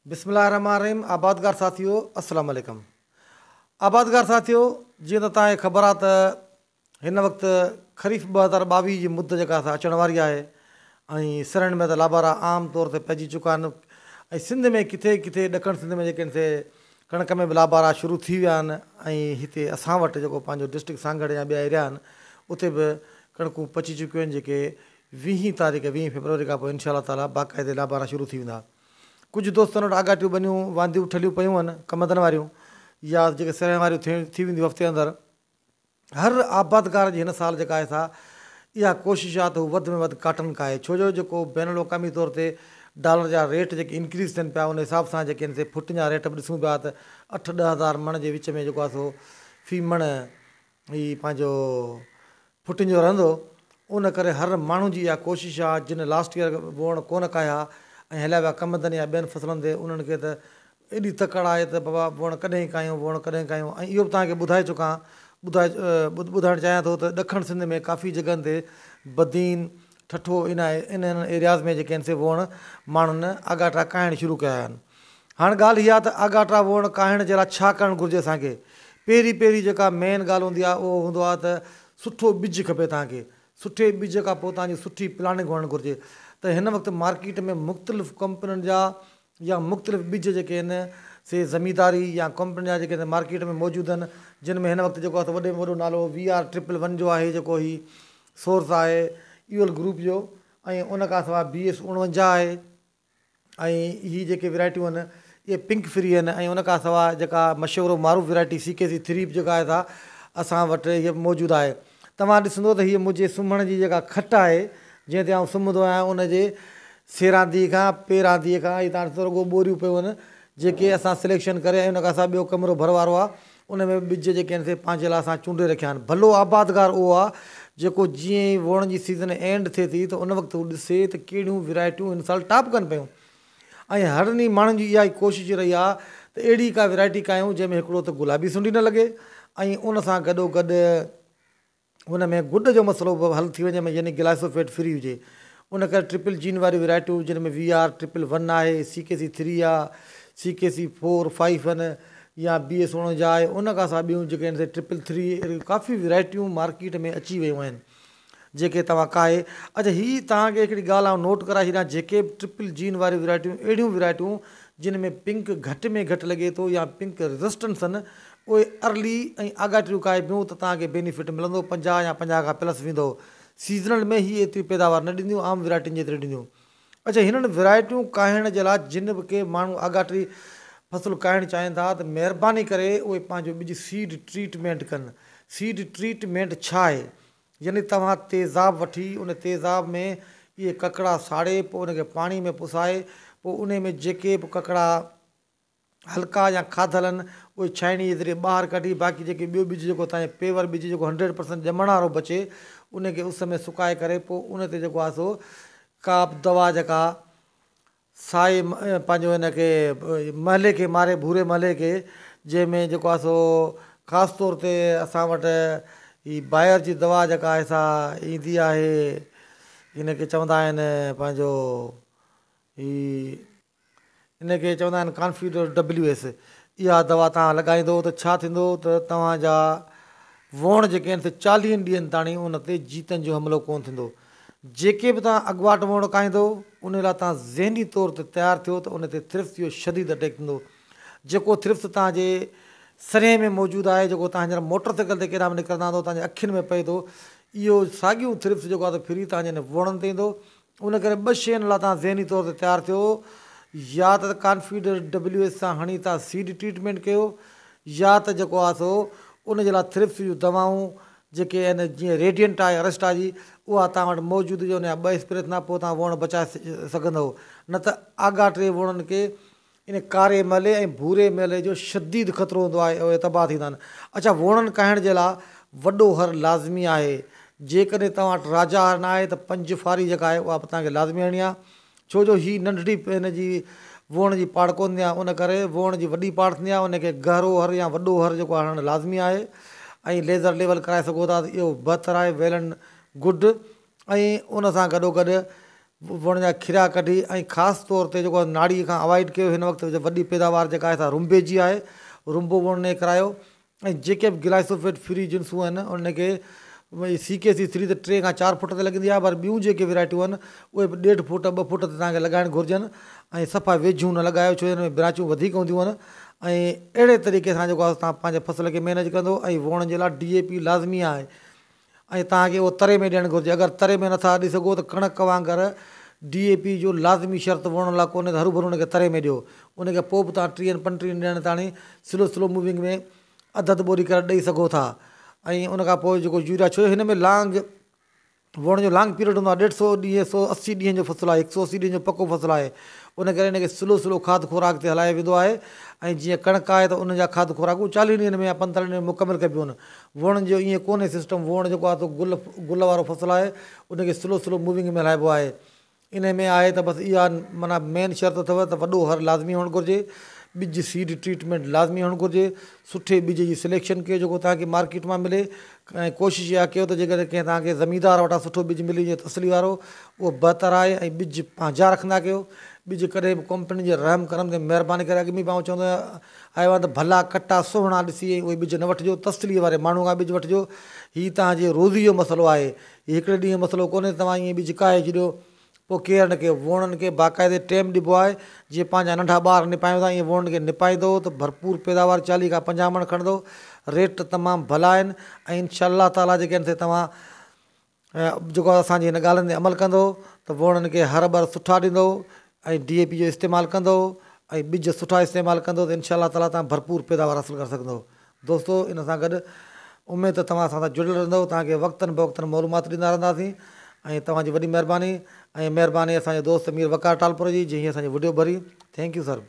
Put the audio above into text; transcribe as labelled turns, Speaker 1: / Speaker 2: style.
Speaker 1: بسم الله الرحمٰن الرحيم آبادگار ساٿيو السلام عليڪم آبادگار ساٿيو جيئن ته توهان کي خبر آهي ته هن وقت خريف 2022 جي مد جيڪا سا اچڻ واري آهي ۽ سرن ۾ ته لابارا عام طور تي پئجي چڪا آهن ۽ سنڌ ۾ ڪٿي ڪٿي ڏکڻ سنڌ ۾ جيڪي آهن سي ڪڻڪ ۾ به لابارا شروع ٿي ويا آهن ۽ هتي اسان وٽ جيڪو پنهنجو ڊسٽرڪٽ سانگهڙ يا ٻيا ايريا آهن اتي به ڪڻڪون پچي چڪيون آهن جيڪي ويهين تاريخ ويهين فيبروري کان پوء انشاء الله تعالٰي باقاعدي لابارا شروع ٿي ويندا. ڪجهه دوستن وٽ آڳاٽيون ٻنيون وانديون ٺلهيون پيون آهن ڪمندن واريون يا جيڪي سرهين واريون ٿي وينديون هفتي اندر. هر آبادگار جي هن سال جيڪا آهي سا اها ڪوشش آهي ته هو وڌ ۾ وڌ ڪاٽن ڪاهي ڇو جو جيڪو بين الاقوامي طور تي ڊالر جا ريٽ جيڪي انڪريز ٿين پيا ان حساب سان جيڪي آهن سي ڦٽن جا ريٽ به ڏسون پيا ته اٺ ڏهه هزار مڻ جي وچ ۾ جيڪو آهي سو في مڻ هي پنهنجو ڦٽين جو رهندو، ان ڪري هر ماڻهو جي اها ڪوشش آ جن لاسٽ ييئر ووڻ ڪونه ڪاهيا ۽ هليا ويا ڪمندن يا ٻين فصلن تي انهن کي ته ايڏي تڪڙ آهي ته بابا ووڻ ڪڏهن ڪاهيون ووڻ ڪڏهن ڪاهيون ۽ اهو به توهان کي ٻڌائي چڪان ٻڌائي ٻڌائڻ چاهيان ٿو ته ڏکڻ سنڌ ۾ ڪافي جڳهن تي بدين ٺٽو ان انهن ايرياز ۾ جيڪي آهن سي ووڻ ماڻهن آڳاٽا ڪاهڻ شروع ڪيا آهن. هاڻ ڳالهه اها ته آڳاٽا ووڻ ڪاهڻ جي لاء ڇا ڪرڻ گهرجي اسان کي؟ پهرين پهرين جيڪا مين ڳالهه هوندي آهي اهو هوندو آهي ته سٺو ٻج کپي توهان کي. سٺي ٻج کان پوء توهان جي سٺي پلاننگ هئڻ گهرجي ته هن وقت مارڪيٽ ۾ مختلف ڪمپنين جا يا مختلف ٻج جيڪي آهن سي زمينداري يا ڪمپنين جا جيڪي مارڪيٽ ۾ موجود آهن جن ۾ هن وقت جيڪو آهي سو وڏي ۾ وڏو نالو وي آر ٽرپل ون جو آهي جيڪو هي سورس آهي ايول گروپ جو ۽ ان کان سواء بي ايس 49 آهي. ۽ هي جيڪي ورائٽيون آهن اهي پنڪ فري آهن ۽ ان کان سواء جيڪا مشهور و معروف ورائٽي سي ڪي سي ٿري به جيڪا آهي سا اسان وٽ هيء به موجود آهي. توهان ڏسندو ته هيء منهنجي سمهڻ جي جيڪا کٽ آهي جنهن تي آئون سمهندو آهيان ان جي سيرانديء کان پيرانديء کان هي توهان ڏسندو رڳو ٻوريون پيون آهن جيڪي اسان سليڪشن ڪري ۽ ان کان سواء ٻيو ڪمرو ڀر وارو آهي ان ۾ به ٻج جيڪي آهن سي پنهنجي لاء اسان چونڊي رکيا آهن. ڀلو آبادگار اهو آهي جيڪو جيئن ئي ووڻ جي سيزن اينڊ ٿئي ٿي ته ان وقت هو ڏسي ته ڪهڙيون ورائٽيون هن سال ٽاپ ڪن پيون ۽ هڙني ماڻهن جي اها ئي ڪوشش رهي آهي ته اهڙي ڪا ورائٽي ڪاهيون جنهن ۾ هڪڙو ته گلابي سنڍي نه لڳي ۽ ان سان گڏو گڏ ان ۾ گڏ جو مسئلو به حل ٿي وڃي يعني گلائسوفيٽ فري هجي. ان ڪري ٽرپل جين واريون ورائٽيون جن ۾ وي آر ٽرپل ون آهي، سي ڪي سي ٿري آ، سي ڪي سي فور، فائيو آهن يا بي ايس 49 آهي ان کان سواء ٻيون جيڪي آهن سي ٽرپل ٿري اهڙيون ڪافي ورائٽيون مارڪيٽ ۾ اچي ويون آهن جيڪي توهان ڪاهي اڇا هي توهان کي هڪڙي ڳالهه آئون نوٽ ڪرائي ڇڏيان جيڪي به ٽرپل جين واريون ورائٽيون اهڙيون ورائٽيون جن ۾ پنڪ گهٽ ۾ گهٽ لڳي ٿو يا پنڪ ريزسٽنس آهن اهي ارلي ۽ آڳاٽيون ڪاهبيون ته توهان کي بينيفٽ ملندو 50 يا 50 کان پلس ويندو. سيزنل ۾ هي ايتري پيداوار نه ڏينديون عام ورائٽين جيتري ڏينديون. اڇا هنن ورائٽيون ڪاهڻ جي لاء جن به ڪي ماڻهو آڳاٽي فصل ڪاهڻ چاهين ٿا ته مهرباني ڪري اهي پنهنجو ٻج سيڊ ٽريٽمينٽ ڪن. سيڊ ٽريٽمينٽ ڇا آهي؟ يعني توهان تيزاب وٺي ان تيزاب ۾ اهي ڪڪڙا ساڙي پوء ان کي پاڻي ۾ پسائي پوء انهي ۾ جيڪي به ڪڪڙا هلڪا يا کاڌل آهن اهي ڇائڻي جي ذريعي ٻاهر ڪڍي باقي جيڪي ٻيو ٻج جيڪو تانجي پيور ٻج جيڪو هنڊريڊ پرسنٽ ڄمڻ وارو بچي ان کي اس ۾ سڪائي ڪري پوء ان تي جيڪو آهي سو ڪا به دوا جيڪا سائي پنهنجو ان کي مهلي کي ماري ڀوري مهلي کي جنهن ۾ جيڪو آهي سو خاص طور تي اسان وٽ هي بائر جي دوا جيڪا آهي سا ايندي آهي ان کي چوندا آهن پنهنجو هي ان کي چوندا آهن ڪانفيڊر ڊبليو ايس اها دوا توهان لڳائيندو ته ڇا ٿيندو ته توهان جا ووڻ جيڪي آهن سي چاليهن ڏينهن تاڻي ان تي جيتن جو حملو ڪونه ٿيندو جيڪي به توهان اڳواٽ ووڻ ڪاهيندو ان لاء توهان ذهني طور تي تيار ٿيو ته ان تي ٿرپس جو شديد اٽيڪ ٿيندو جيڪو ٿرپس توهان جي سرهين ۾ موجود آهي جيڪو توهان هينئر موٽر سائيڪل تي ڪيڏانهن به نڪرندا آهيو توهان جي اکين ۾ پئي ٿو اهو ساڳيون ٿرپس جيڪو آهي ڦري توهان جي ووڻن تي ايندو ان ڪري ٻه شين لاء توهان ذهني طور تي تيار ٿيو، يا ته ڪانفيڊر ڊبليو ايس سان هڻي توهان سيڊ ٽريٽمينٽ ڪيو يا ته جيڪو آهي سو ان جي لاء ٿرپس جون دوائون جيڪي آهن جيئن ريڊينٽ آهي ارسٽا جي اها توهان وٽ موجود هجي ان جا ٻه اسپري ٿيندا پوء توهان ووڻ بچائي سگهندؤ نه ته آڳاٽي ووڻن کي ان ڪاري مهلي ۽ ڀوري مهلي جو شديد خطرو هوندو آهي اهي تباهه ٿيندا آهن. اڇا ووڻن ڪاهڻ جي لاء وڏو هر لازمي آهي. جيڪڏهن توهان وٽ راجا هر نه آهي ته پنج ڦاري جيڪا آهي اها به توهان کي لازمي هڻڻي آهي. ڇو جو هي ننڍڙي هن جي ووڻ جي پاڙ ڪونه ٿيندي آهي ان ڪري ووڻ جي وڏي پاڙ ٿيندي آهي ان کي گهرو هر يا وڏو هر جيڪو آهي هڻڻ لازمي آهي ۽ ليزر ليول ڪرائي سگهو ٿا ته اهو بهتر آهي ويل اينڊ گڊ ۽ ان سان گڏوگڏ ووڻ جا کريا ڪڍي ۽ خاص طور تي جيڪو ناڙي کان اوائڊ ڪيو هن وقت وڏي پيداوار جيڪا آهي سا رنبي جي آهي رنبو ووڻ ڪرايو ۽ جيڪي به گلائسوفيٽ فري جنسون آهن ان کي سي ڪي سي ٿري ته ٽي کان چار فوٽ تي لڳندي آهي پر ٻيون جيڪي ورائٽيون آهن اهي به ڏيڍ فوٽ ٻه فوٽ تي توهان کي لڳائڻ گهرجن ۽ صفا ويجهيون نه لڳايو ڇو جو ان ۾ برانچون وڌيڪ هونديون آهن ۽ اهڙي طريقي سان جيڪو آهي توهان پنهنجي فصل کي مينيج ڪندو ۽ ووڻ جي لاء ڊي اي پي لازمي آهي ۽ توهان کي اهو تري ۾ ڏيڻ گهرجي اگر تري ۾ نٿا ڏئي سگهو ته ڪڻڪ وانگر ڊي اي پي جو لازمي شرط ووڻ لاء ڪونهي ته هروڀرو ان کي تري ۾ ڏيو ان کي پوء به توهان ٽيهن پنٽيهن ڏينهن تاڻي سلو سلو موونگ ۾ اڌ اڌ ٻوري ڪري ڏئي سگهو ٿا ۽ ان کان پوء جيڪو يوريا ڇو جو هن ۾ لانگ ووڻ جو لانگ پيريڊ هوندو آهي ڏيڍ سو ڏينهن سو اسي ڏينهن جو فصل آهي هڪ سو اسي ڏينهن جو پڪو فصل آهي ان ڪري ان کي سلو سلو کاڌ خوراڪ تي هلايو ويندو آهي ۽ جيئن ڪڻڪ آهي ته ان جا کاڌ خوراڪون چاليهه ڏينهن ۾ يا پنتاليهه ڏينهن ۾ مڪمل ڪبيون آهن ووڻ جو ائين ڪونهي سسٽم ووڻ جيڪو آهي سو گل گل وارو فصل آهي ان کي سلو سلو موونگ ۾ هلائبو آهي انهي ۾ آهي ته بس اها معنيٰ مين شرط اٿو ته وڏو هر لازمي هئڻ گهرجي ٻج سيڊ ٽريٽمينٽ لازمي هئڻ گهرجي سٺي ٻج جي سليڪشن ڪيو جيڪو توهان کي مارڪيٽ مان ملي ۽ ڪوشش اها ڪيو ته جيڪڏهن ڪنهن توهان کي زميندار وٽان سٺو ٻج ملي وڃي تسلي وارو اهو بهتر آهي ۽ ٻج پنهنجا رکندا ڪيو ٻج ڪڏهن به ڪمپنين جي رحم ڪرم تي مهرباني ڪري اڳ ۾ به آئون چوندو آهيان آيو آهي ته ڀلا ڪٽا سهڻا ڏسي اهي ٻج نه وٺجو، تسليء واري ماڻهوء کان ٻج وٺجو. هي توهان جي روزي جو مسئلو آهي. هي هڪڙي ڏينهن جو مسئلو ڪونهي ته توهان ائين ٻج ڪاهي ڇڏيو، پوء ڪير نه ڪير. ووڻن کي باقاعدي ٽيم ڏبو آهي. جيئن پنهنجا ننڍا ٻار نپايون ٿا، ائين ووڻن کي نپائيندؤ ته ڀرپور پيداوار چاليهه کان پنجاهه مڻ کڻندؤ. ريٽ تمام ڀلا آهن ۽ انشاء الله تعاليٰ جيڪي آهن سي توهان جيڪو اسان جي هن ڳالهين تي عمل ڪندو ته ووڻن کي هر ٻر سٺا ڏيندو ۽ ڊي اي پي جو استعمال ڪندو ۽ ٻج سٺا استعمال ڪندو ته انشاء الله تعالي توهان ڀرپور پيداوار حاصل ڪري سگهندو دوستو ان سان گڏ اميد ته توهان اسان سان جڙيل رهندو توهان کي وقتن بوقتن معلومات ڏيندا رهنداسين ۽ توهان جي وڏي مهرباني ۽ مهرباني اسان جي دوست مير وقار ٽالپر جي جنهن هي اسان جي وڊيو ڀري thank you sir.